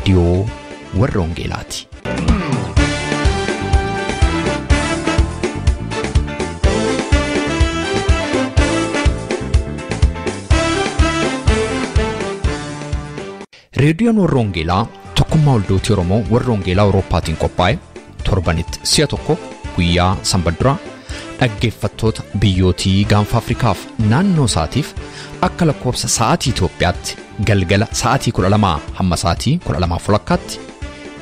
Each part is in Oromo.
Reediyoo Warra Wangeelaati. Reediyoon Warra Wangeelaa tokkummaa waldootii Oromoo Warra Wangeelaa Awurooppaatiin qophaa'e torbanitti si'a tokko guyyaa sanbata dhaggeeffattoota biyyootii gaanfa Afrikaaf naannoo isaatiif akka lakkoofsa sa'aatii Itoophiyaatti galgala sa'aatii 12 hamma sa'aatii 12:30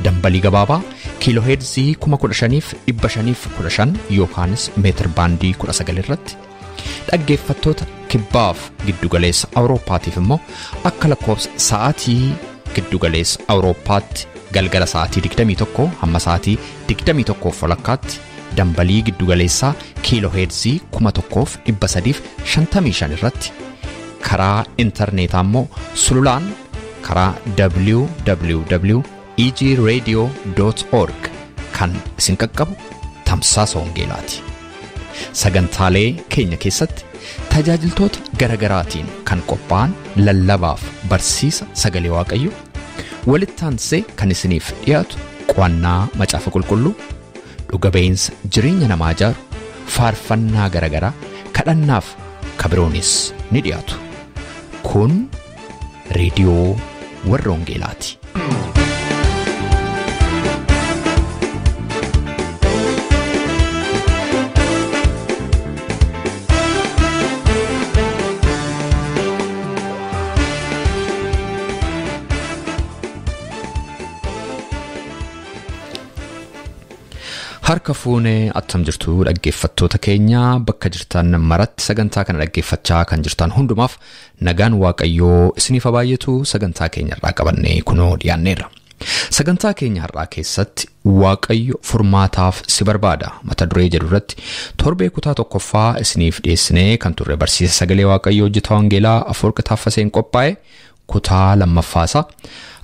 dambalii gabaabaa kiilooheerzii 15,515 yookaanis meetir baandii 19 irratti dhaggeeffattoota kibbaaf giddugaleessa Awurooppaatiif immoo akka lakkoofsa sa'aatii giddugaleessa Awurooppaatti galgala sa'aatii 21 hamma sa'aatii 21:30 dambalii giddugaleessaa kiilooheerzii 1355 irratti karaa intarneetaa immoo sululaan karaa www.egradio.org kan isin qaqqabu tamsaasa wangeelaati. Sagantaalee keenya keessatti tajaajiltoota garagaraatiin kan qophaa'an lallabaaf barsiisa sagalee Waaqayyo walitti aansee kan isiniif dhiyaatu qo'annaa macaafa qulqulluu dhuga ba'iinsa jireenya namaa ijaaru faarfannaa garagaraa kadhannaaf kabiroonis ni dhiyaatu. Kun reediyoo Warra Wangeelaati. Harka fuunee attam jirtu dhaggeeffattoota keenya bakka jirtan maratti sagantaa kana dhaggeeffachaa kan jirtan hundumaaf nagaan Waaqayyoo isiniif baay'atu sagantaa keenya irraa qabannee kunoo dhiyaanneerra. Sagantaa keenya har'aa keessatti Waaqayyo furmaataaf si barbaada mata duree jedhu irratti torbee kutaa tokkoffaa isiniif dhiyeessinee kan turre barsiisa sagalee Waaqayyoo hojjetaa Wangeelaa Afoorqi Taaffaseen qophaa'e kutaa lammaffaasaa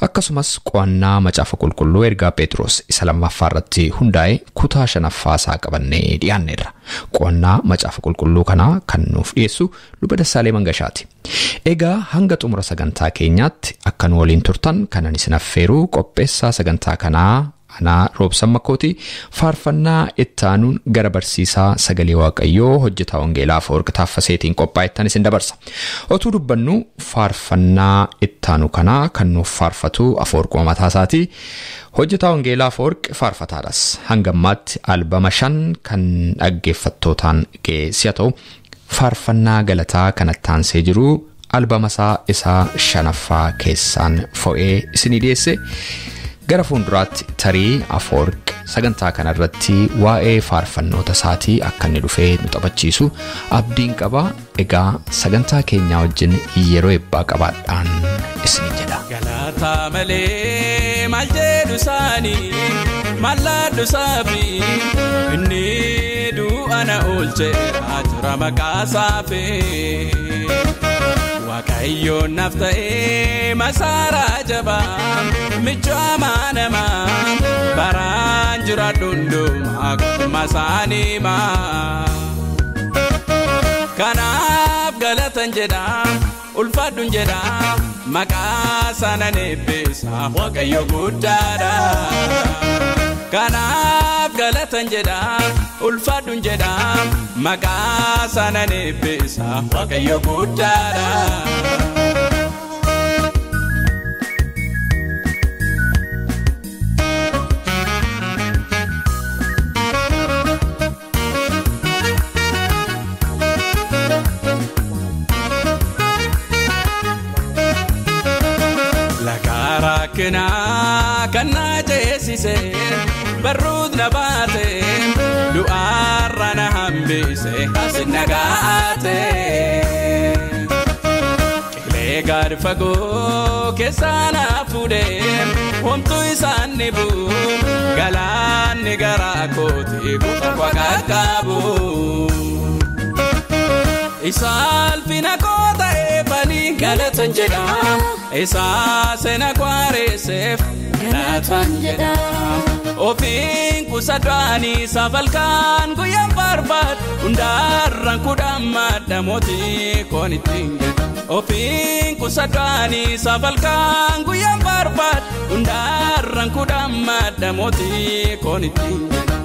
akkasumas qo'annaa macaafa qulqulluu ergaa Phexros isa lammaffaa irratti hundaa'e kutaa shanaffaasaa qabannee dhiyaanneerra. Qo'annaa macaafa qulqulluu kanaa kan nuuf dhiyeessu Luba Dassaalee Mangashaati. Egaa hanga xumura sagantaa keenyaatti akka nu waliin turtan kanan isin affeeruu qopheessaa sagantaa kanaa anaa Roobsan Makkooti faarfannaa ittaanuun gara barsiisaa sagalee Waaqayyoo hojjetaa Wangeelaa Afoorqi Taaffaseetiin qophaa'ettan isin dabarsa. Otuu dubbannu faarfannaa ittaanu kanaa kan nuuf faarfatu Afoorquma mataa isaati. Hojjetaa Wangeelaa Afoorqi faarfataadhas. Hanga ammaatti albama 5 kan dhaggeeffattootaan ga'e si'a ta'u faarfannaa galataa kanatti aansee jiru albama isaa shanaffaa keessaan fo'ee isinii dhiyeesse. Gara fuulduraatti tarii Afoorqi sagantaa kanarratti waa'ee faarfannoota isaatii akka inni dhufee nu taphachiisu abdiin qaba. Egaa sagantaa keenyaa wajjin yeroo eebbaa qabaadhaan isin jedha. Galataa malee maal jedhu isaanii mallaadhu saafi inni du'a na oolcheera jira maqaa saafi. Waaqayyoon naaf ta'ee masaaraa jabaa michuu amanamaa baraan jiraadhu hundumaa akkuma isaaniimaa. Kanaaf galatan jedha ulfaadhuun jedha maqaa sana eebbisa Waaqayyo guddaadha. Kanaaf galatan jedha ulfaadhuun jedha maqaa sana eebbisa Waaqayyo guddaadha. Laga kan na ceesise barruut na baate du'aarra na hambise asin nagaate. Qilee gad fagoo keessaa na fuudhe homtuu isaan ni bu'u galaanni garaa kooti kutaa kwa qaqqabu. Isaalfina koo ta'eefani galatan jedha isaa seena kwaareesseef galatan jedha Ofiin kusadwaanii safalkaan guyyaan barbaad hundaarraan kudhaan madda mootii koon ittiin jedhu. Ofiin kusadwaanii safalkaan guyyaan barbaad hundaarraan kudhaan madda mootii koon ittiin jedhu.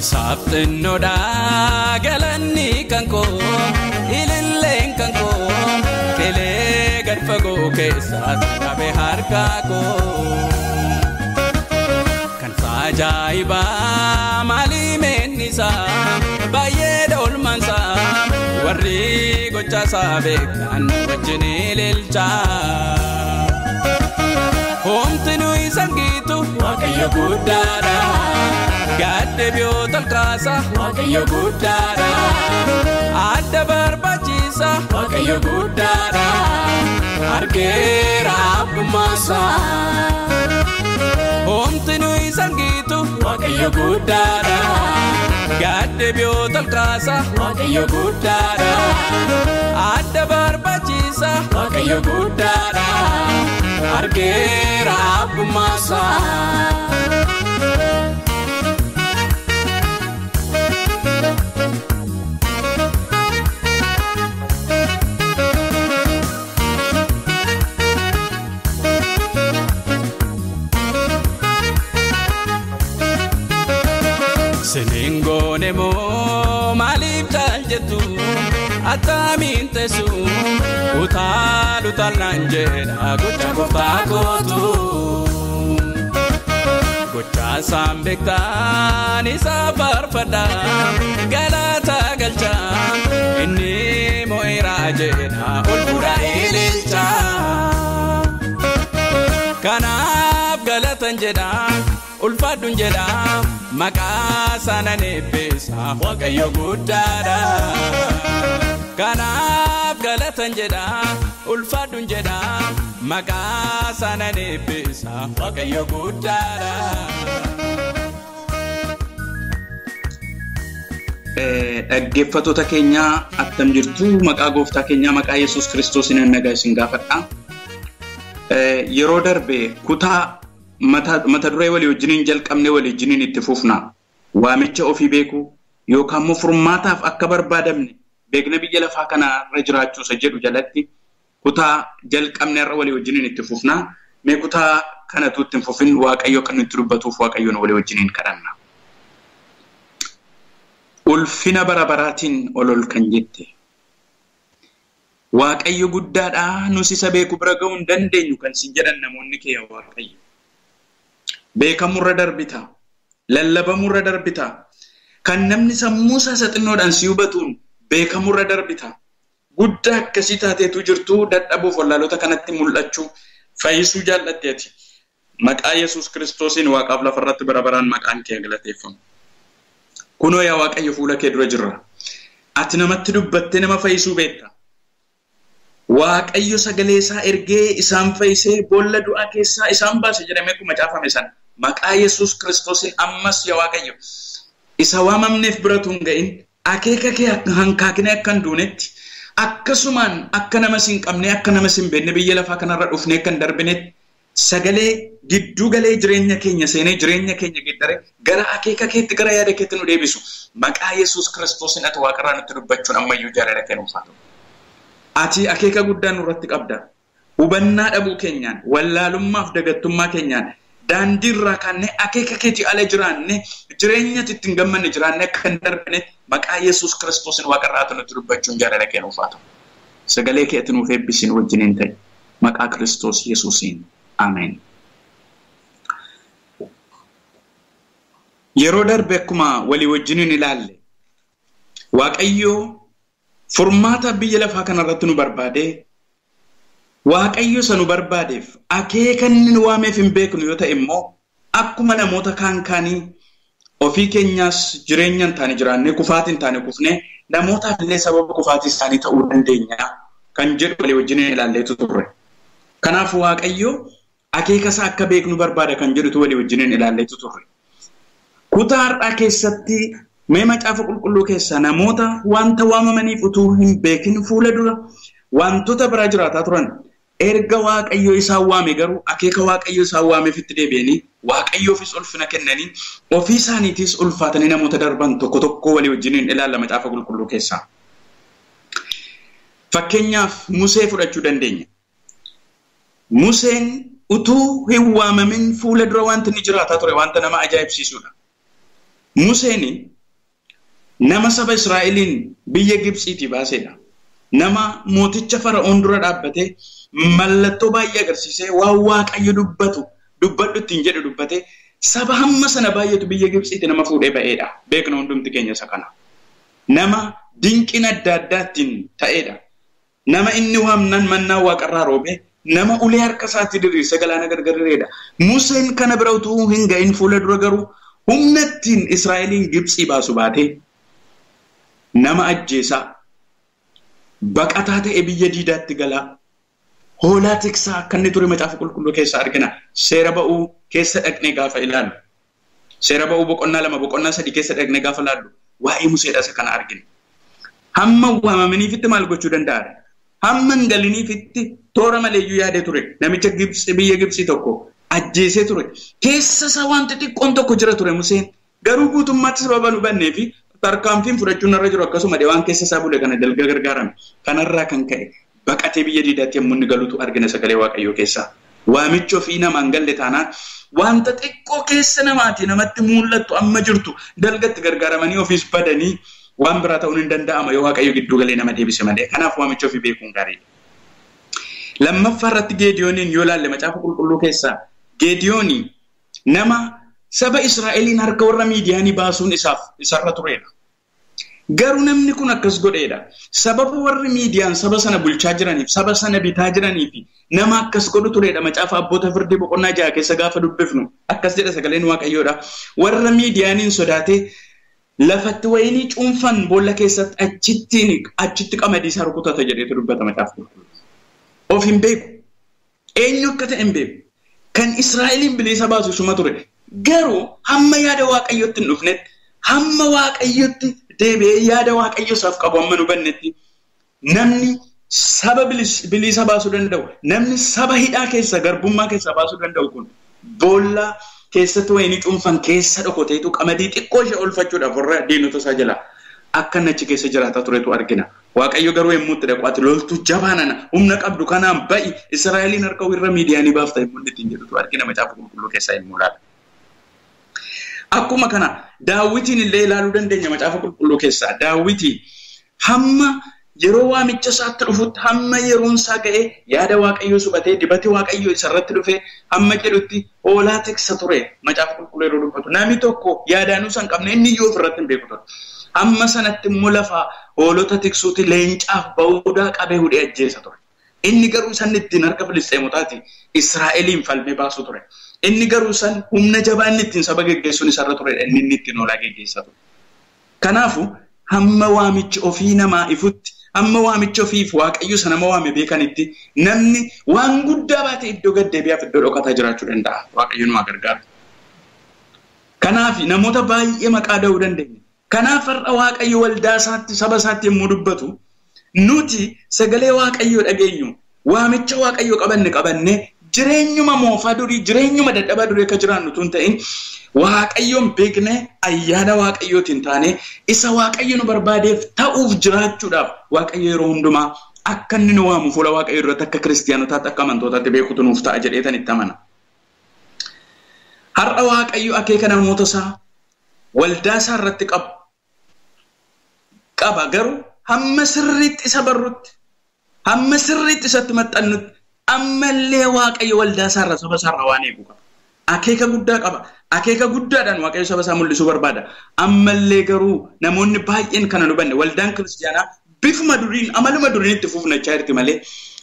Isaaf xinnoodhaa galanni kan koo ililleen kan koo kelee gad fagoo keessaa qabe harkaa koo. Kan ajaa'ibaa maalii meennisaa baay'ee dhoolmansaa warri gochaasaa beekan wajjin ililchaa. Homti nuyi sangiitu Waaqayyo guddaadha. Gaadde biyyoota olkaasa Waaqayyo guddaadha. Adda barbaachisa Waaqayyo guddaadha. Argeera abbummaasa. Homti nuyi sangiitu Waaqayyo guddaadha. Gaadde biyyoota olkaasa Waaqayyo guddaadha. Adda barbaachisa Waaqayyo guddaadha. Argeera abbummaasa. Siniin goone moo maaliif caal jettu attamiin teessu utaalu taalnaan jedha gocha gooftaa kootu. Gocha isaan beektaan isa faarfadha galata galcha inni mo'eeraa jedha ol fuudha ililcha. Kanaaf galatan jedha ulfaadhuun jedha. Maqaa sana eebbisa Waaqayyo guddaadha. Kanaaf galatan jedha ulfaadhuun jedha maqaa sana eebbisa Waaqayyo guddaadha. Dhaggeeffattoota keenyaa attam jirtu maqaa gooftaa keenyaa maqaa Yesuus Kiristoosiin nagaa isin gaafadha. Yeroo darbe kutaa mata duree walii wajjiniin jalqabnee walii wajjiniin itti fufna. Waamicha ofii beekuu yookaan immoo furmaataaf akka barbaadamne beekna biyya lafaa kanarra jiraachuu isa jedhu jalatti kutaa jalqabne irra walii wajjiniin itti fufna. Mee kutaa kanatu itti hin fufin Waaqayyo akka nutti dubbatuuf Waaqayyoon walii wajjiniin kadhanna. Ulfina bara baraatiin ol ol kan jette. Waaqayyo guddaadhaa nus isa beeku bira ga'uu hin dandeenyu kan sin jedhan namoonni kee Waaqayyo. Beekamurra darbita, lallabamurra darbita, kan namni sammuu isaa xinnoodhaan si hubatuun beekamurra darbita. Guddaa akkasii taateetu jirtu dadhabuuf wallaalota kanatti mul'achuu fayyisuu jaallatteeti. Maqaa Yesuus Kiristoosiin Waaqaaf lafarratti bara baraan maqaan kee galateeffamu. Kunoo yaa Waaqayyo fuula kee dura jirra. Ati namatti dubbattee nama fayyisuu beekta. Waaqayyo sagalee isaa ergee isaan fayyisee boolla du'aa keessaa isaan baase jedhamee akkuma caafame sana. Maqaa Yesuus Kiristoosiin ammas yaa Waaqayyo isa waamamneef biratu hin ga'in akeeka kee hankaaknee akka hin duunetti akkasumaan akka nama si hin qabne akka nama si hin beekne biyya lafaa kanarra dhufnee akka hin darbinetti sagalee gidduu galee jireenya keenya seenee jireenya keenya geeddaree gara akeeka keetti gara yaada keetti nu deebisu. Maqaa Yesuus Kiristoosiin ati waaqarraa nutti dubbachuun ammayyuu jaalala kee nuuf haa ta'u. Ati akeeka guddaa nurratti qabda. Hubannaa dhabuu keenyaan, wallaalummaaf dagattummaa keenyaan daandii irraa kaannee akeeka keetii ala jiraanne jireenya itti hin gammanne jiraanne akka hin darbine maqaa Yesuus Kiristoosiin waaqarraa ati nutti dubbachuun jaalala kee nuuf haa ta'u. Sagalee kee ati nuuf eebbisiin wajjiniin ta'e. Maqaa Kiristoos Yesuusiin. Ameen. Yeroo darbe akkuma walii wajjiniin ilaalle Waaqayyo furmaata biyya lafaa kanarratti nu barbaade Waaqayyo isa nu barbaadeef akeeka inni nu waameef hin beeknu yoo ta'e immoo akkuma namoota kaan kaanii ofii keenyaas jireenya hin taane jiraannee kufaatii hin taane kufnee namootaaf illee sababa kufaatii isaanii ta'uu dandeenya kan jedhu walii wajjiniin ilaalleetu turre. Kanaaf Waaqayyo Akeeka isaa akka beeknu barbaada kan jedhutu walii wajjiniin ilaalleetu turre. Kutaa har'aa keessatti mee macaafa qulqulluu keessaa namoota wanta waamamaniif utuu hin beekin fuula dura wantoota biraa jiraataa turan erga Waaqayyo isaan waame garuu akeeka Waaqayyo isaan waameef itti deebi'anii Waaqayyoofis ulfina kennanii ofii isaaniitiis ulfaatanii namoota darban tokko tokko walii wajjiniin ilaalla macaafa qulqulluu keessaa. Fakkeenyaaf Musee fudhachuu dandeenya. Museen utuu hin waamamin fuula dura wanti inni jiraataa ture wanta nama ajaa'ibsiisudha. Museen nama saba Israa'eliin biyya Gibxiitii baasedha. Nama mooticha Fara'oon dura dhaabbatee mallattoo baay'ee agarsiisee waan Waaqayyo dubbatu dubbadhu ittiin jedhu dubbatee saba hamma sana baay'eetu biyya Gibxiitii nama fuudhee ba'eedha. Beekna hundumti keenya isa kana. Nama dinqiin adda addaa ittiin ta'edha. Nama inni waamnaan mannaa waaqarraa roobee nama ulee harka isaatti diriirse galaana gargarireedha. Museen kana bira utuu hin ga'in fuula dura garuu humna ittiin Israa'eliin Gibxii baasu baatee nama ajjeesaa baqataa ta'e biyya diidaatti galaa hoolaa tiksaa akka inni ture macaafa qulqulluu keessa argina. Seera ba'uu keessa dhaqnee gaafa ilaallu. Seera ba'uu boqonnaa 2 boqonnaa 3 keessa dhaqnee gaafa ilaallu waa'ee Museedha isa kana argina. Hamma waamamaniifitti maal gochuu danda'a? Hamma hin galiniifitti toora maleeyyuu yaadee ture. Namicha Gibxi biyya Gibxii tokko ajjeesee ture. Keessa isaa wanti xiqqoon tokko jira ture Museen. Garuu guutummaatti sababa nu bannee fi tarkaanfiin fudhachuun irra jiru akkasuma waan keessa isaa bule kana dalga gargaarame. Kanarraa kan ka'e baqatee biyya diidaatti yommuu inni galutu argina sagalee Waaqayyoo keessaa. Waamicha ofii namaan galle taanaan wanta xiqqoo keessa namaati namatti mul'attu amma jirtu dalgatti gargaaramanii ofiis badanii waan biraa ta'uun hin danda'ama yoo Waaqayyo gidduu galee nama deebise malee. Kanaaf waamicha ofii beekuun gaariidha. Lammaffaa irratti Geediyooniin yoo ilaalle macaafa qulqulluu keessaa Geediyoonii nama saba Israa'eliin harka warra Miidiyaanii baasuun isaaf isarra turedha. Garuu namni kun akkas godheedha. Sababa warri Miidiyaan saba sana bulchaa jiraniif, saba sana bitaa jiraniif nama akkas godhu turedha. Macaafa abboota firdii boqonnaa 6 keessa gaafa dubbifnu akkas jedha sagaleen Waaqayyoodha. Warra Miidiyaaniin sodaatee lafatti wayinii cuunfan boolla keessatti achitti qamadii isaa rukutata jedheetu dubbata macaafa qulqulluu. Of hin beeku. Eenyu akka ta'e hin beeku. Kan Israa'eliin bilisa baasu isuma ture. Garuu hamma yaada Waaqayyootti hin dhufnetti, hamma Waaqayyootti deebi'ee yaada Waaqayyo isaaf qabu hamma nu bannetti namni saba bilisa baasuu danda'u, namni saba hidhaa keessa garbummaa keessa baasuu danda'u kun boolla keessatti wayinii cuunfan keessa dhokoteetu qamadii xiqqoo ishee oolfachuudhaaf warra diinota isaa jala akka inni achi keessa jiraataa turetu argina. Waaqayyo garuu yommuu itti dhaqu ati loltuu jabaa nana humna qabdu kanaan ba'i Israa'eliin harka warra Miidiyaanii baafta yommuu inni ittiin jedhutu argina macaafa qulqulluu keessaa yommuu ilaalu. Akkuma kana Daawitiin illee ilaaluu dandeenya macaafa qulqulluu keessaa. Daawitii hamma yeroo waamicha isaatti dhufutti hamma yeroon isaa ga'ee yaada Waaqayyoo subatee dibati Waaqayyoo isarratti dhufee hamma jedhutti hoolaa tiksa ture macaafa qulqulluu yeroo dubbatu. Namni tokko yaadaanuu san qabne inni iyyuu ofirratti hin beeku ture. Hamma sanatti immoo lafa hoolota tiksuuti leencaaf ba'uudhaa qabee hudhee ajjeesa ture. Inni garuu san ittiin harka Filisxeemotaati Israa'eliin falmee baasu ture. Inni garuu san humna jabaa inni ittiin saba geggeessuun isarra turedha. Inni ittiin hoolaa geggeessaa ture. Kanaafuu hamma waamichi ofii namaa ifutti, hamma waamichi ofiif Waaqayyo isa nama waame beekanitti namni waan guddaa baate iddoo gaddeebi'aaf iddoo dhokataa jiraachuu danda'a. Waaqayyo nu haa gargaaru. Kanaaf namoota baay'ee maqaa dha'uu dandeenya. Kanaaf har'a Waaqayyo waldaa isaatti saba isaatti yommuu dubbatu nuti sagalee Waaqayyoo dhageenyu waamicha Waaqayyoo qabanne jireenyuma moofaa durii jireenyuma dadhabaa durii akka jiraannu tun ta'in Waaqayyoon beekne ayyaana Waaqayyootiin taane isa Waaqayyo nu barbaadeef ta'uuf jiraachuudhaaf Waaqayyo yeroo hundumaa akka inni nu waamu fuula Waaqayyo duratti akka kiristiyaanotaatti akka amantootaatti beekutu nuuf ta'a jedheetan itti amana. Har'a Waaqayyo akeeka namoota isaa waldaa isaa irratti qaba garuu hamma sirriitti isa barrutti hamma sirriitti isatti maxxannutti ammallee Waaqayyo waldaa isaarra saba isaarra waan eegu qaba. Akeeka guddaa qaba. Akeeka guddaadhaan Waaqayyo saba isaa mul'isuu barbaada. Ammallee garuu namoonni baay'een kana nu hubanne waldaan kiristiyaanaa bifuma duriin amaluma duriin itti fufnachaa jirti malee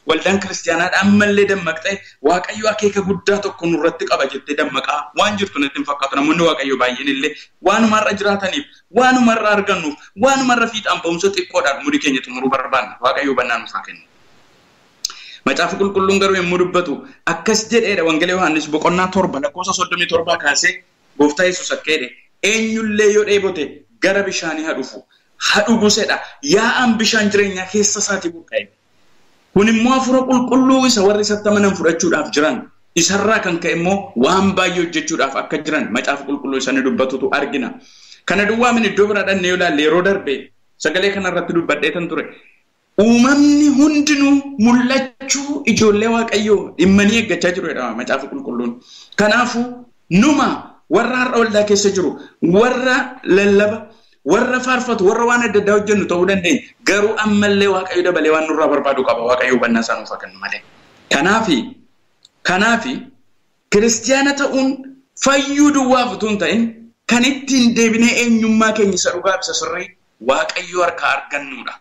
waldaan kiristiyaanaa ammallee dammaqxee Waaqayyo akeeka guddaa tokko nurratti qaba jettee dammaqaa waan jirtu natti hin fakkaatu. Namoonni Waaqayyo baay'een illee waanumarra jiraataniif waanumarra argannuuf waanumarra fiixaan ba'umsa xiqqoodhaan umurii keenya xumuruu barbaanna. Waaqayyo hubannaa nuuf haa kennu. Macaafa qulqulluun garuu yommuu dubbatu akkas jedheedha. Wangeela Yohaannis boqonnaa 7 lakkoofsa 37 kaasee gooftaa Yesuus akka jedhe eenyullee yoo dheebote gara bishaanii haa dhufu, haa dhugusedha. Yaa'aan bishaan jireenyaa keessa isaatii burqa'e. Kun immoo hafuura qulqulluu isa warri isatti amanan fudhachuudhaaf jiran, isarraa kan ka'e immoo waan baay'ee hojjechuudhaaf akka jiran macaafa qulqulluu isaanii dubbatutu argina. Kana duwwaa min iddoo biraa dhannee yoo ilaalle yeroo darbe sagalee kanarratti dubbadheetan ture. Uumamni hundinuu mul'achuu ijoollee Waaqayyoo dhimmanii eeggachaa jiru jedhama macaafa qulqulluun. Kanaafuu numa warra har'a waldaa keessa jiru, warra lallaba, warra faarfatu, warra waan adda addaa hojjennu ta'uu dandeenya. Garuu ammallee Waaqayyo dabalee waan nurraa barbaadu qaba. Waaqayyo hubannaa isaa nuuf haa kennu malee. Kanaafi kiristiyaana ta'uun fayyuu duwwaaf utuu hin ta'in kan ittiin deebinee eenyummaa keenya isa dhugaa isa sirrii Waaqayyo harkaa argannudha.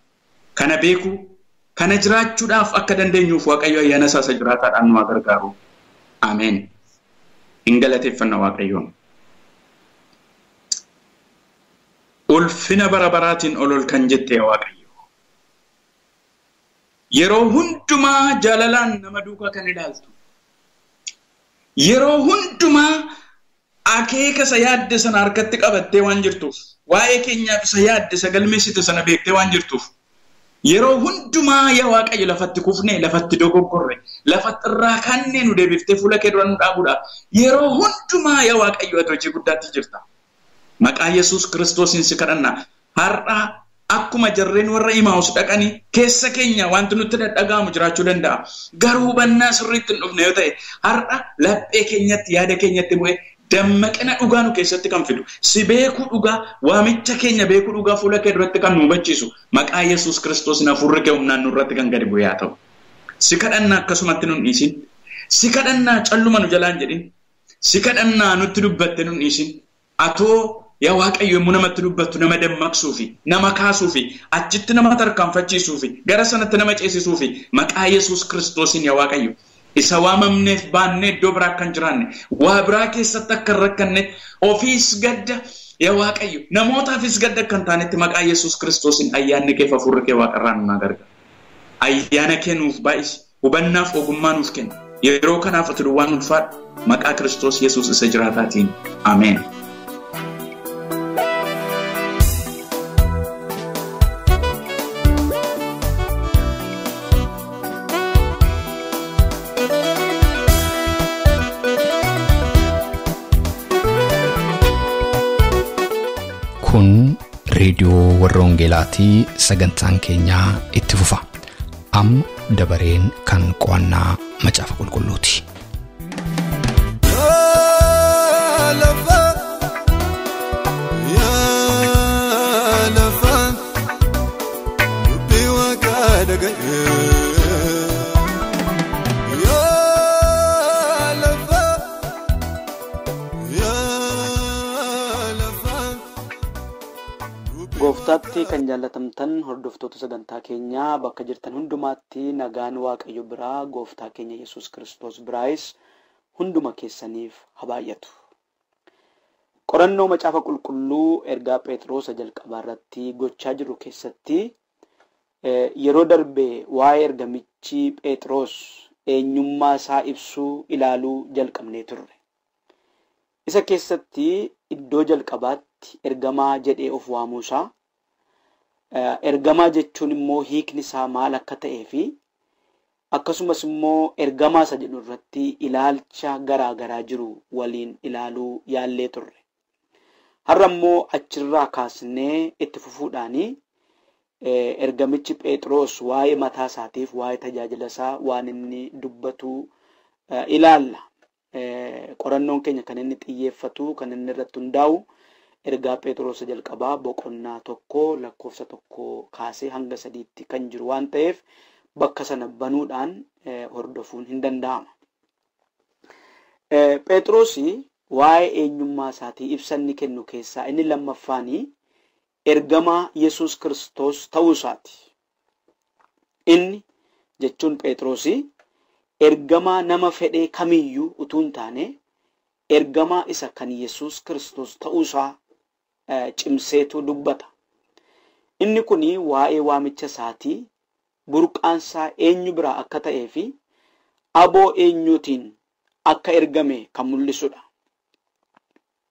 Kana beekuu, kana jiraachuudhaaf akka dandeenyuuf Waaqayyo ayyaana isaa isa jiraataadhaan nu haa gargaaru. Ameen. Hin galateeffanna Waaqayyoon. Ulfina bara baraatiin ol ol kan jette yaa Waaqayyo. Yeroo hundumaa jaalalaan nama duukaa kan ilaaltu. Yeroo hundumaa akeeka isa yaadde sana harkatti qabattee waan jirtuuf, waa'ee keenyaaf isa yaadde isa galmeessite sana beektee waan jirtuuf, yeroo hundumaa yaa Waaqayyo lafatti kufne, lafatti dogoggorre, lafatti irraa kaannee nu deebiftee fuula kee dura nu dhaabuudhaaf yeroo hundumaa yaa Waaqayyo ati hojii guddaatti jirta. Maqaa Yesuus Kiristoosiin si kadhanna. Har'a akkuma jarreen warra Imaa'us dhaqanii keessa keenya wanti nutti dhaga'amu jiraachuu danda'a. Garuu hubannaa sirriitti hin dhufne yoo ta'e har'a laphee keenyatti yaada keenyatti bu'ee dammaqina dhugaa nu keessatti kan fidu, si beekuu dhugaa, waamicha keenya beekuu dhugaa fuula kee duratti kan nu hubachiisu maqaa Yesuus Kiristoosiin hafuurri kee humnaan nurratti kan gadi bu'ee haa ta'u. Si kadhannaa akkasumatti nun dhiisin. Si kadhannaa calluma nu jalaan jedhin. Si kadhannaa nutti dubbatte nun dhiisin. Atoo yaa Waaqayyo yommuu namatti dubbattu nama dammaqsuufi, nama kaasuufi, achitti nama tarkaanfachiisuufi, gara sanatti nama ceesisuufi maqaa Yesuus Kiristoosiin yaa Waaqayyo isa waamamneef baannee iddoo biraa akka hin jiraanne, waa biraa keessatti akka hin rakkanne, ofiis gadda yaa Waaqayyo namootaafis gadda akka hin taanetti maqaa Yesuus Kiristoosiin ayyaanni kee hafuurri kee waaqarraa nu gargaara. Ayyaana kee nuuf baay'isi, hubannaaf ogummaa nuuf kenni. Yeroo kanaaf ati duwwaan ulfaadhu maqaa Kiristoos Yesuus isa jiraataatiin. Ameen. Kun reediyoo warra Wangeelaatii sagantaan keenyaa itti fufa. Amma dabareen kan qo'annaa macaafa qulqulluuti. Gooftaatti kan jaallatamtan hordoftoota sagantaa keenyaa bakka jirtan hundumaatti nagaan Waaqayyo biraa gooftaa keenya Yesuus Kiristoos biraayis hunduma keessaniif haa baay'atu. Qorannoo macaafa qulqulluu ergaa Phexros jalqabaa irratti gochaa jiru keessatti yeroo darbe waa'ee ergamichi Phexros eenyummaa isaa ibsuu ilaaluu jalqabnee turre. Isa keessatti iddoo jalqabaatti ergamaa jedhee of waamuusaa, ergamaa jechuun immoo hiikni isaa maal akka ta'ee fi akkasumas immoo ergamaa isa jedhu irratti ilaalcha garaa garaa jiru waliin ilaaluu yaallee turre. Har'a immoo achirraa kaasnee itti fufuudhaanii ergamichi Phexros waa'ee mataa isaatiif waa'ee tajaajila isaa waan inni dubbatu ilaalla. Qorannoon keenya kan inni xiyyeeffatu kan inni irratti hundaa'u ergaa Phexros jalqabaa boqonnaa 1 lakkoofsa 1 kaasee hanga 3tti kan jiru waan ta'eef bakka sana banuudhaan hordofuun hin danda'ama. Phexros waa'ee eenyummaa isaatii ibsa inni kennu keessaa inni lammaffaanii ergamaa Yesuus Kiristoos ta'uu isaati. Inni jechuun Phexros ergamaa nama fedhee kamiyyuu utuu hin taane ergamaa isa kan Yesuus Kiristoos ta'uu isaa cimseetu dubbata. Inni kun waa'ee waamicha isaatii burqaan isaa eenyu biraa akka ta'ee fi aboo eenyuutiin akka ergame kan mul'isudha.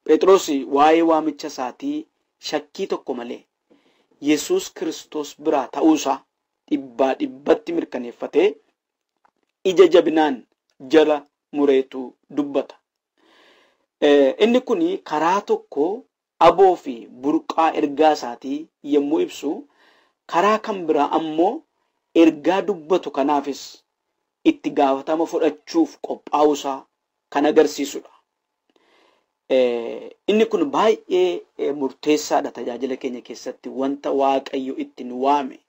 Phexros waa'ee waamicha isaatii shakkii tokko malee Yesuus Kiristoos biraa ta'uusaa dhibbaa dhibbatti mirkaneeffatee ija jabinaan jala mureetu dubbata. Inni kun karaa tokko aboo fi burqaa ergaa isaatii yommuu ibsu, karaa kan biraa ammoo ergaa dubbatu kanaafis itti gaafatama fudhachuuf qophaa'uusaa kan agarsiisudha. Inni kun baay'ee murteessaadha tajaajila keenya keessatti wanta Waaqayyo itti nu waame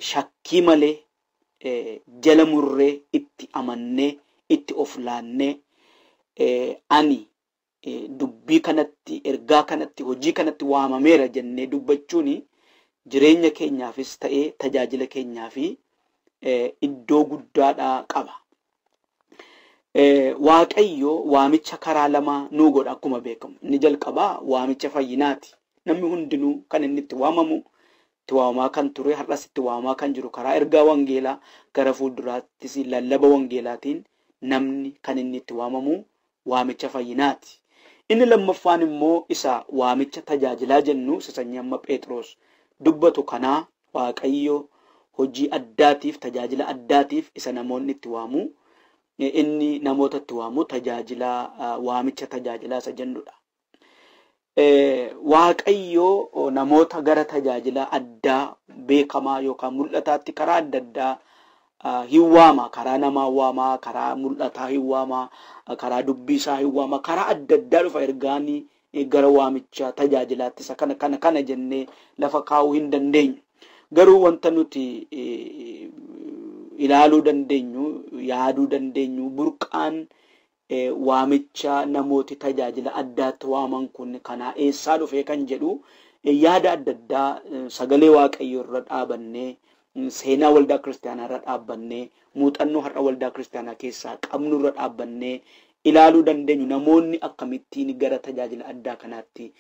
shakkii malee jala murree itti amannee itti of laannee ani dubbii kanatti ergaa kanatti hojii kanatti waamameera jennee dubbachuun jireenya keenyaafis ta'ee tajaajila keenyaafi iddoo guddaadha qaba. Waaqayyo waamicha karaa lama nuu godha akkuma beekamu. Inni jalqabaa waamicha fayyinaati. Namni hundinuu kan inni itti waamamu itti waamamaa kan ture har'as itti waamamaa kan jiru karaa ergaa wangeelaa gara fuulduraattis lallaba wangeelaatiin namni kan inni itti waamamu waamicha fayyinaati. Inni lammaffaan immoo isa waamicha tajaajilaa jennu isa sanyii amma Phexros dubbatu kanaa Waaqayyo hojii addaatiif tajaajila addaatiif isa namoonni itti waamu. Inni namoota itti waamu tajaajila waamicha tajaajilaa isa jennudha. Waaqayyo namoota gara tajaajila addaa beekamaa yookaan mul'ataatti karaa adda addaa hin waama. Karaa namaa waama, karaa mul'ataa hin waama, karaa dubbii isaa hin waama, karaa adda addaa dhufa ergaan gara waamicha tajaajilaatti isa kana kana kana jennee lafa kaa'uu hin dandeenyu. Garuu wanta nuti ilaaluu dandeenyu, yaaduu dandeenyu, burqaan waamicha namooti tajaajila addaatti waaman kun kanaa eessaa dhufee kan jedhu yaada adda addaa sagalee Waaqayyoo irra dhaabannee, seenaa waldaa kiristaanaa irra dhaabbannee, muuxannoo har'a waldaa kiristaanaa keessaa qabnu irra dhaabbannee ilaaluu dandeenyu. Namoonni akkamittiin gara tajaajila addaa kanaatti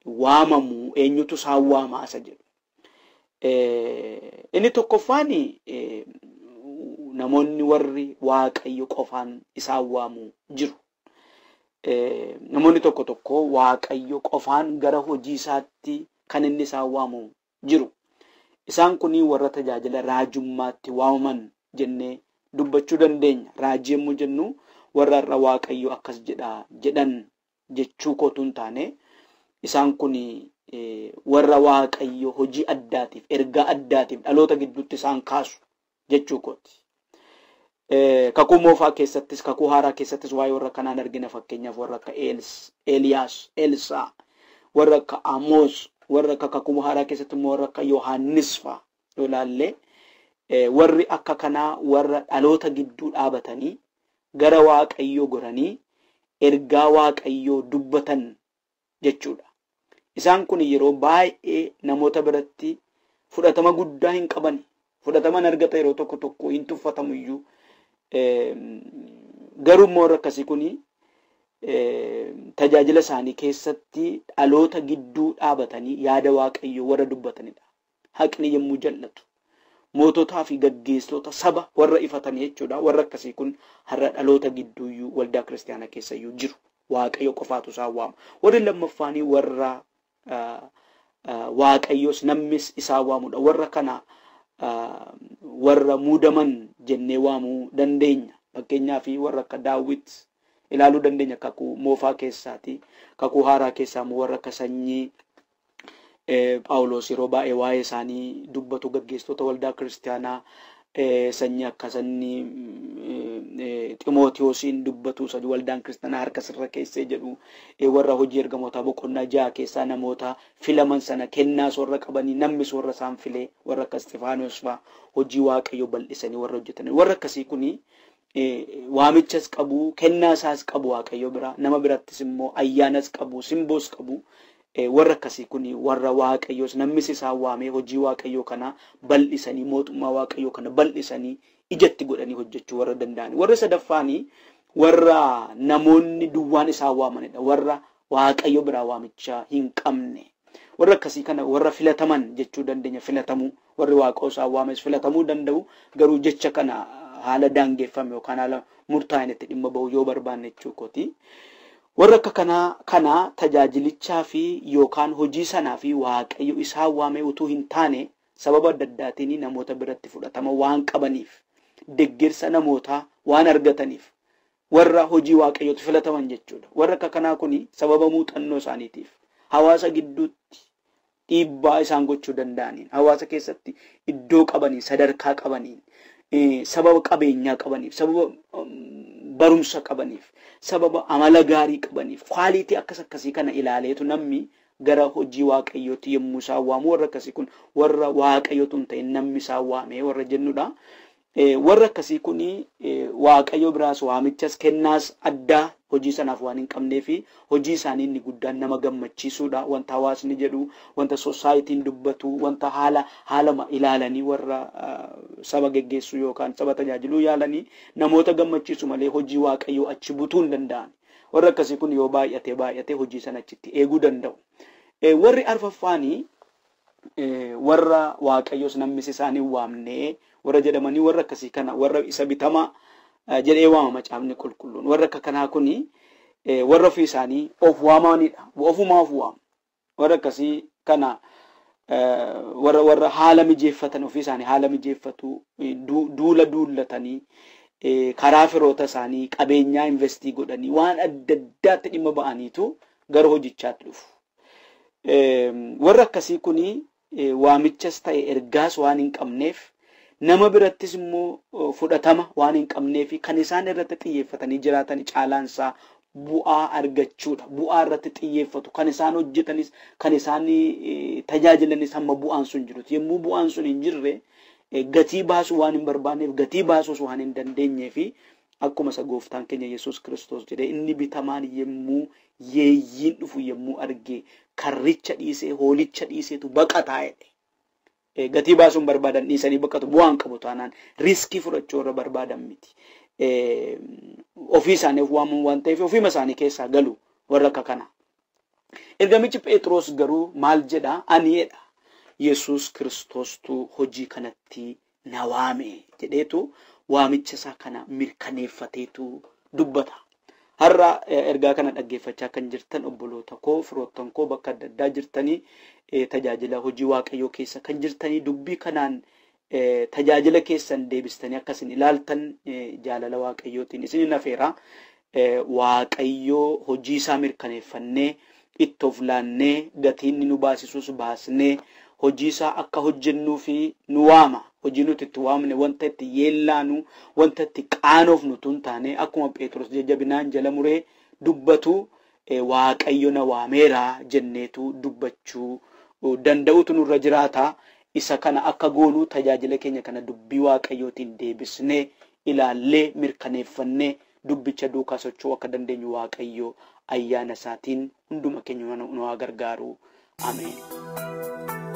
waamamu, eenyutu isaan waamaa isa jedhu. Inni tokkoffaan namoonni warri Waaqayyo qofaan isaan waamu jiru. Namoonni tokko tokko Waaqayyo qofaan gara hojii isaatti kan inni isaan waamu jiru. Isaan kun warra tajaajila raajummaatti waamaman jennee dubbachuu dandeenya. Raajii yommuu jennu warra har'a Waaqayyo akkas jedha jedhan jechuu kootu hin taane, isaan kun warra Waaqayyo hojii addaatiif ergaa addaatiif dhaloota gidduutti isaan kaasu jechuu kooti. Kakuu moofaa keessattis kakuu haaraa keessattis waa'ee warra kanaan argina. Fakkeenyaaf warra akka Eeliyaas, Elsaa, warra akka Amoos, warra akka kakuu haaraa keessatti immoo warra akka Yohaannis fa'a yoo ilaalle, warri akka kanaa warra dhaloota gidduu dhaabatanii gara Waaqayyoo goranii ergaa Waaqayyoo dubbatan jechuudha. Isaan kun yeroo baay'ee namoota biratti fudhatama guddaa hin qaban. Fudhatama hin argata yeroo tokko tokko hin tuffatamu iyyuu. Garuu immoo warra akkasii kun tajaajila isaanii keessatti dhaloota gidduu dhaabatanii yaada Waaqayyoo warra dubbatanidha. Haqni yommuu jallatu moototaa fi gaggeessitoota saba warra ifatan jechuudha. Warra akkasii kun har'a dhaloota gidduu iyyuu waldaa kiristaanaa keessa iyyuu jiru. Waaqayyo qofaatu isaan waama. Warri lammaffaanii warra Waaqayyos namnis isaan waamudha. Warra kana warra muudaman jennee waamuu dandeenya. Fakkeenyaaf warra akka Daawit ilaaluu dandeenya kakuu moofaa keessaati. Kakuu haaraa keessaa immoo warra akka sanyii Phaawulos yeroo baay'ee waa'ee isaanii dubbatu gaggeessitoota waldaa kiristaanaa sanyii akka sanyii Ximootiyoosiin dubbatu waldaan kiristaanaa harka sirra keessee jedhu warra hojii ergamootaa boqonnaa 6 keessaa namoota filaman sana kennaa soorra qabanii namni soorra isaan filee warra akka Istifaanos fa'a hojii Waaqayyoo bal'isanii warra hojjetan. Warra akkasii kuni waamichas qabu, kennaa isaas qabu Waaqayyo bira, nama birattis immoo ayyaanas qabu, simboos qabu. Warra akkasii kun warra Waaqayyoos namnis isaan waamee hojii Waaqayyoo kana bal'isanii mootummaa Waaqayyoo kana bal'isanii ijatti godhanii hojjechuu warra danda'an. Warra sadaffaanii warra namoonni duwwaan isaan waamanidha. Warra Waaqayyo biraa waamicha hin qabne. Warra akkasii kana warra filataman jechuu dandeenya. Filatamuu warri Waaqayyo isaan waames filatamuu danda'u. Garuu jecha kana haala daangeffame yookaan haala murtaa'een itti dhimma ba'u yoo barbaanne jechuukooti. Warra akka kanaa tajaajilichaa fi yookaan hojii sanaa fi Waaqayyo isaan waame utuu hin taane sababa adda addaatiin namoota biratti fudhatama waan qabaniif, deeggarsa namootaa waan argataniif warra hojii Waaqayyootti filataman jechuudha. Warra akka kanaa kuni sababa muuxannoo isaaniitiif hawaasa gidduutti dhiibbaa isaan gochuu danda'aniin, hawaasa keessatti iddoo qabaniin, sadarkaa qabaniin, sababa qabeenyaa qabaniif, sababa barumsa qabaniif, sababa amala gaarii qabaniif, kwaalitii akkas akkasii kana ilaaleetu namni gara hojii Waaqayyootti yommuu isaan waamu, warra akkasii kun warra Waaqayyootu hin ta'in namni isaan waamee warra jennudha. Warra akkasii kun Waaqayyo biraas waamichas kennaas addaa hojii sanaaf waan hin qabnee fi hojii isaanii inni guddaan nama gammachiisuudha. Wanta hawaasni jedhu, wanta soosaayitiin dubbatu, wanta haalama ilaalanii warra saba geggeessuu yookaan saba tajaajiluu yaalanii namoota gammachiisu malee hojii Waaqayyoo achi butuu hin danda'an. Warra akkasii kun yoo baay'ate baay'ate hojii sana achitti eeguu danda'u. Warri arfaffaanii warra Waaqayyoos namnis isaan hin waamnee warra jedhamanii warra akkasii kana warra isa bitamaa jedhee waama macaafni qulqulluun. Warra akka kanaa kuni warra ofii isaanii of waamanidha. Ofumaa of waamu. Warra akkasii kana warra haala mijeeffatan, ofii isaanii haala mijeeffatu, duula duullatanii karaa firoota isaanii qabeenyaa investii godhanii waan adda addaatti dhimma ba'aniitu gara hojichaatti dhufu. Warra akkasii kuni waamichas ta'e ergaas waan hin qabneef, nama birattis immoo fudhatama waan hin qabneef kan isaan irratti xiyyeeffatanii jiraatan caalaansaa bu'aa argachuudha. Bu'aa irratti xiyyeeffatu kan isaan hojjetanis kan isaan tajaajilanis hamma bu'aan sun jirutti. Yommuu bu'aan sun hin jirre gatii baasuu waan hin barbaanneef, gatii baasuus waan hin dandeenyee fi akkuma isa gooftaan keenya Yesuus Kiristoos jedhee inni bitamaan yommuu yeeyyiin dhufu yommuu arge karricha dhiisee hoolicha dhiiseetu baqataa jedhe. Gatii baasuun barbaadan dhiisanii baqatu, bu'aan qabu taanaan riiskii fudhachuu irra barbaadan miti. Ofii isaaniif waamuun waan ta'eef ofiima isaanii keessaa galu warra akka kana. Ergamichi Phexros garuu maal jedhaa? Ani jedha Yesuus Kiristoostu hojii kanatti na waame jedheetu waamicha isaa kana mirkaneeffateetu dubbata. Har'a ergaa kana dhaggeeffachaa kan jirtan obboloota koo, firoottan koo bakka adda addaa jirtanii tajaajila hojii Waaqayyoo keessa kan jirtanii dubbii kanaan tajaajila keessan deebistanii akkasin ilaaltan jaalala Waaqayyootiin isin hafeera. Waaqayyoo hojii isaa mirkaneeffannee itti of laannee gatiin nu baasisus baasnee hojii isaa akka hojjennuu fi nu waama. Hojii nuti itti waamne wanta itti yeellaanu, wanta itti qaanoofnu tun taane akkuma Phexros jajjabinaan jala muree dubbatu Waaqayyo na waameera jenneetu dubbachuu danda'utu nurra jiraata. Isa kana akka goonuu tajaajila keenya kana dubbii Waaqayyootiin deebisnee ilaallee mirkaneeffannee dubbicha duukaa socho'uu akka dandeenyu Waaqayyo ayyaana isaatiin hunduma keenya nu haa gargaaru. Ameen.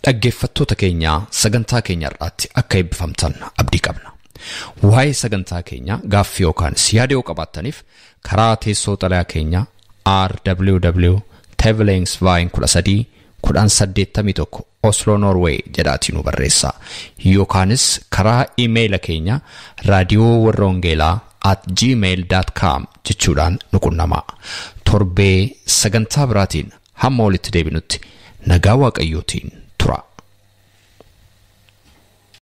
Dhaggeeffattoota keenya sagantaa keenya irratti akka eebbifamtan abdii qabna. Waa'ee sagantaa keenya gaaffii yookaan yaada yoo qabaattaniif karaa teessoo xalayaa keenya RWW Tevelingsveien 13 1081 Oslo Norway jedhaatii nu barreessaa. Yookaanis karaa iimeeyila keenya raadiyoo warra wangeelaa @gmail.com jechuudhaan nu qunnamaa. Torbee sagantaa biraatiin hamma walitti deebinutti nagaa Waaqayyootiin